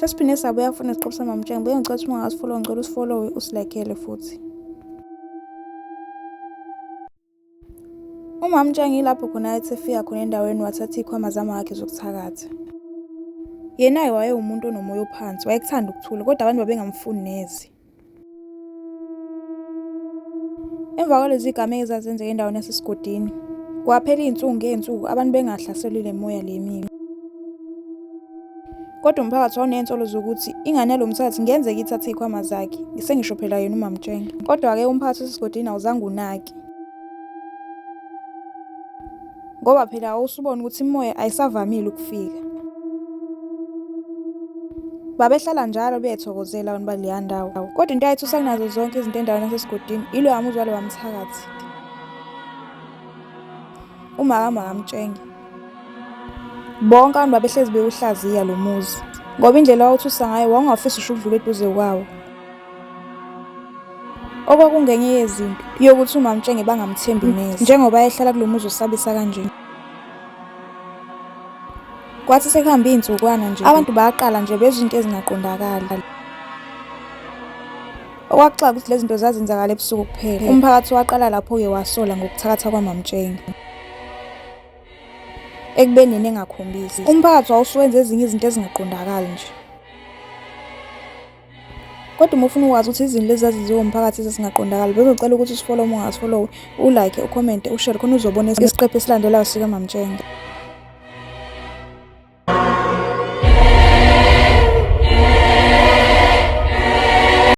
Sesiphinde sabuya futhi nesiqephu samaMtshenge. Bengicela ukuthi uma ungakasifollow ngicela usifollowe usilakele futhi. UMamtshenge ilapho khona ayethi efika khona endaweni wathatha iy'khwama zamakhe zokuthakatha. Yena-ke wayewumuntu onomoya ophansi, wayekuthanda ukuthula kodwa abantu babengamfuni neze. Emva kwalezi zigameko ezazenzeka endaweni yasesigodini, kwaphela iy'nsuku ngey'nsuku abantu bengahlaselwa ile moya le emibi. Kodwa umphakathi wawuney'nsolo zokuthi ingane yalo mthakathi kungenzeka ithathe iy'khwama zakhe, sengisho phela yena uMamtshenge. Kodwa-ke umphakathi wasesigodini awuzange unake. Ngoba phela wawusubona ukuthi imimoya ayisavamile ukufika. Babehlala njalo beyethokozela abantu baleya ndawo. Kodwa into eyayithusa kunazo zonke izinto endaweni yasesigodini iloya muzi walowa mthakathi. Umaka makamtshenge. Bonke abantu babehlezi bewuhlaziya lo muzi. Ngoba indlela owawuthusa ngayo wawungafisi usho ukudlula eduze kwawo. Okwakungenye yezinto yokuthi uMamtshenge bangamthembi neze njengoba ehlala kulo muzi osabisa kanje. Kwathi sekuhambe iy'nsukwana nje abantu baqala nje bezwa izinto ezingaqondakali. Okwakuxaka ukuthi lezi zinto zazenzakala ebusuku kuphela. Umphakathi waqala lapho-ke wasola ngokuthakatha kwaMamtshenge. Ekubeni yena engakhombisi. Umphakathi wawusuwenza ezinye izinto ezingaqondakali nje. Kodwa uma ufuna ukwazi ukuthi izinto lezi zazenziwa umphakathi ezingaqondakali, bengizocela ukuthi usifollow uma ungasifollow, ulike, ukhomente, ushare khona uzobona isiqephu esilandelayo sikaMamtshenge.